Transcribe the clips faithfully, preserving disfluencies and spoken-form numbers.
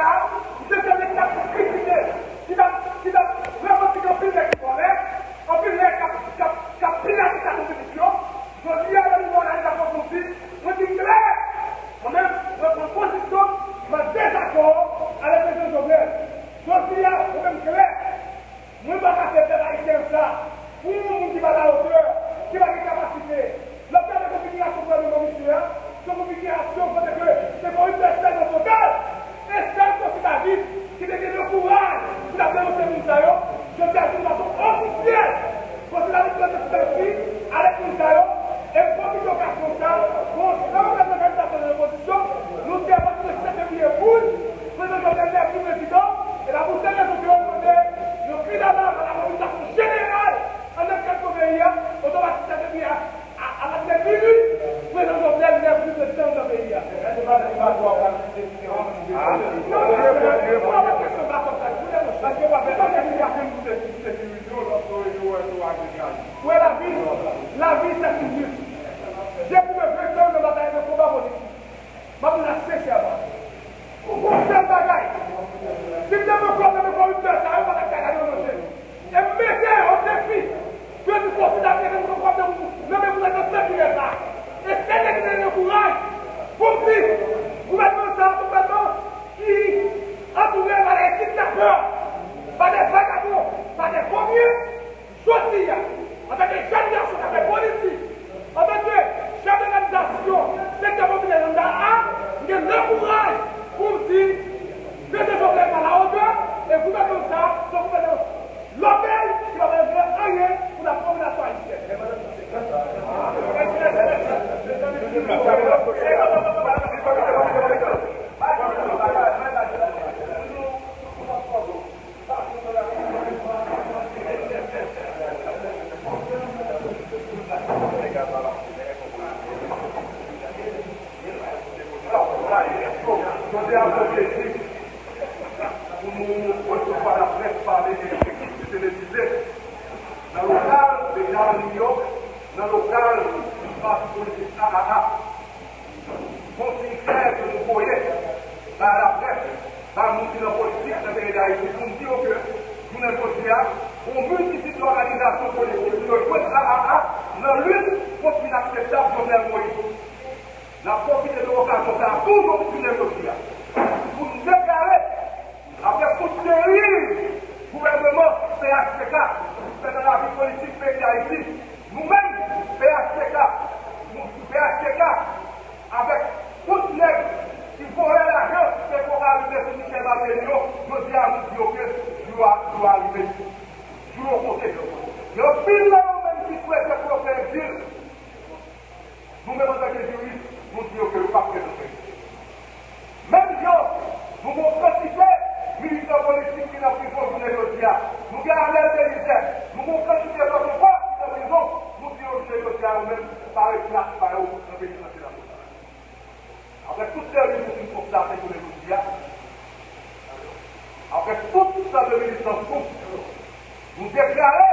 Misye se nèg k ap kritike, ki t ap, ki t ap revandike anpil nèg ki vòlè, anpil nèg k ap, k ap, k ap piyaj sa konstitisyon. Jodi a, lè nou wè analiz la fè konsi, mwen di klè, mwen menm, mwen pran pozisyon, mwen dezakò avèk prezidan Jovenel. Jodi a, mwen menm klè. Mwen pa ka fè pèp ayisyen sa pou yon moun ki pa la otè, ki pa gen kapasite. Lè w gade konfigirasyon gouvènman misye a, se yon konfigirasyon kote ke se koriptè sèlman total. E sèl Francis David ki te gen le kouraj pou l ap denonse moun sa yo, jodi a, yon fason ofisyèl, Francis David plante sou tèt li avèk moun sa yo, e m pwofite okazyon sa pou ansanm lòt òganizasyon de lopozisyon, nou te ap mande sèt fevriye pou l, prezidan Jovenel nèk jou prezidan, e la pou se rezon ke yo mande yon kri d'alarm a la mobilizasyon jeneral anndan kèk peyi a, otomatik sèt fevriye a, a, apati de minui, prezidan Jovenel nèk jou prezidan anndan peyi a. Ou wè lavi, lavi se yon lit. Depi mwen ventan nan batay, nan konba politik, m ap di la sensèman, yon sèl bagay, si m te pran kòb nan men koriptè sa yo, m pa t ap ka gade yo nan je. E m mete yo o defi pou yo di konsi ta mete m pran kòb nan men gouvènman sanginè sa. E se nèg ki te gen kouraj pou m di gouvènman sa a se yon gouvènman ki antoure pa de kidnapè, pa de vagabon, pa de vòmye. Jodi a, antanke jèn gason k ap fè politik, antanke chèf dòganizasyon sektè popilè lambda a, m gen le kouraj pou m di, prezidan Jovenel pa la otè, e gouvènman sa a, se yon gouvènman lòbèy ki pa pral regle anyen pou la popilasyon ayisyèn. Jodi a, se yon plezi pou nou resevwa laprès pa lentèmedyè de televize nan lokal Beta New York, nan lokal pati politik A A A. Konsiy klè ke nou voye bay laprès, bay moun ki nan politik nan peyi Dayiti, pou n di yo ke jounen jodi a, gon miltitid òganizasyon politik pou yo jwenn A A A nan lit kont inakseptab Jovenel Moïse. N ap pwofite de okazyon sa a tou jounen jodi a pou n deklare, apre tout deriv gouvènman P H T K fè nan lavi politik peyi Dayiti, nou menm, P H T K, nou, P H T K, avèk tout nèg ki vòlè lajan Petro Caribe sou Michel Martelly yo, jodi a, nou di yo ke jou a, jou a rive. Jou yo konte. Gen anpil nan yo menm ki swete pou yo fè egzil. Nou menm antanke jiris, nou di yo ke yo p ap prezante. Menm jan, nou gon kantite militan politik ki nan prizon jounen jodi a. Nou gen Arnel Belizaire, nou gon kantite lòt ankò ki nan prizon, nou di yo jounen jodi a, yo menm, pa gen plas pa yo nan penitansye nasyonal. Apre tout deriv nou fin konstate jounen jodi a, apre tout tan de militans nou, nou deklare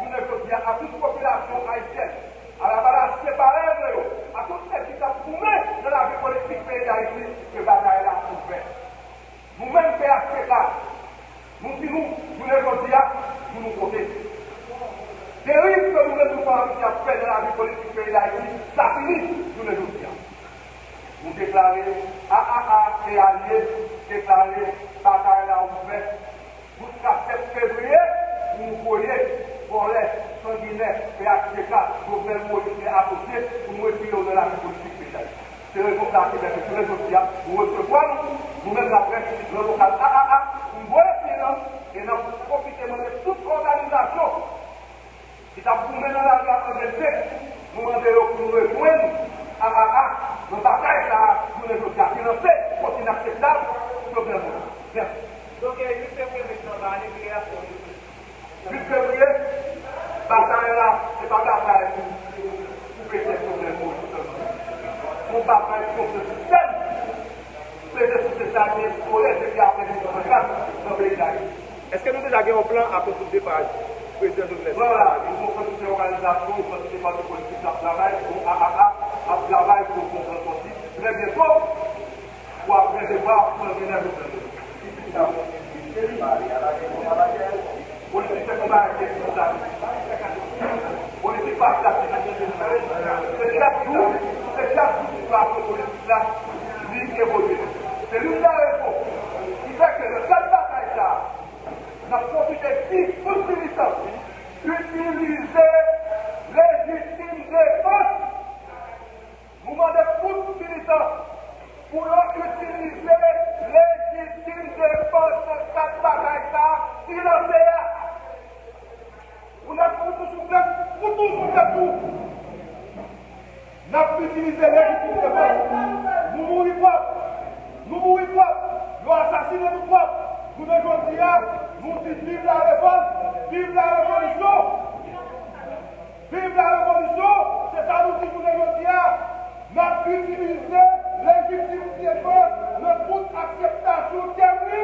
jounen jodi a, a tout popilasyon ayisyèn, a lavalasyen parèy mwen yo, a tout nèg ki t ap goumen nan lavi politik peyi Dayiti, ke batay la ouvè. Nou menm P H T K, nou di nou, jounen jodi a, jou nou konte. Deriv ke nou menm nou pa anvi ap fè nan lavi politik peyi Dayiti, sa fini jounen jodi a. Nou deklare A A A e alye, deklare batay la ouvè jiska sèt fevriye pou nou voye vòlè, sanginè, P H T K, Jovenel Moïse e asosye pou nou retire yo nan lavi politik peyi Dayiti. Se rezon sa a ki fè ke jounen jodi a, nou resevwa nou, nou menm laprès, nan lokal A A A, pou n voye siy lan, e n ap pwofite mande tout òganizasyon ki t ap goumen nan lari a an vennsenk, nou mande yo pou nou rejwenn A A A nan batay sa a, jounen jodi a, ki lanse kont inakseptab Jovenel Moïse. Mèsi. Donk, e, uit fevriye, mèt nan ba ale, ki reyaksyon ou? Uit fevriye, batay la, se pa batay pou, pou koupe tèt Jovenel Moïse sèlman. Se yon batay kont yon sistèm peze souse sa ki enstore depi apre mil nèf san kat nan peyi Dayiti. Èske nou deja gen yon plan a kote pou depa prezidan Jovenel? Plan la, nou gon kantite òganizasyon, yon kantite pati politik k ap travay, gon A A A ap travay pou yo konprann kòm si trè byento, w ap resevwa sanginè Jovenel Moïse. Politik se konba entènasyonal. Politik pa statik. Se chak jou, se chak jou sitiyasyon politik la, li evolye. Se youn nan rezon ki fè ke nan kad batay sa a, n ap pwofite di tout militan itilize lejitim defans. Nou mande tout militan pou yo itilize lejitim defans nan kad batay sa a ki lanse a. Pou n ap fout nou sou tèt, fout nou sou tèt tou. N ap itilize lejitim defans. Nou mouri pwòp. Nou mouri pwòp. Yo asasinen nou pwòp. Jounen jodi a, nou di viv la revòlt, viv la revolisyon. Viv la revolisyon, se sa nou di jounen jodi a. N ap itilize lejitim defans nan tout akseptasyon tèm li.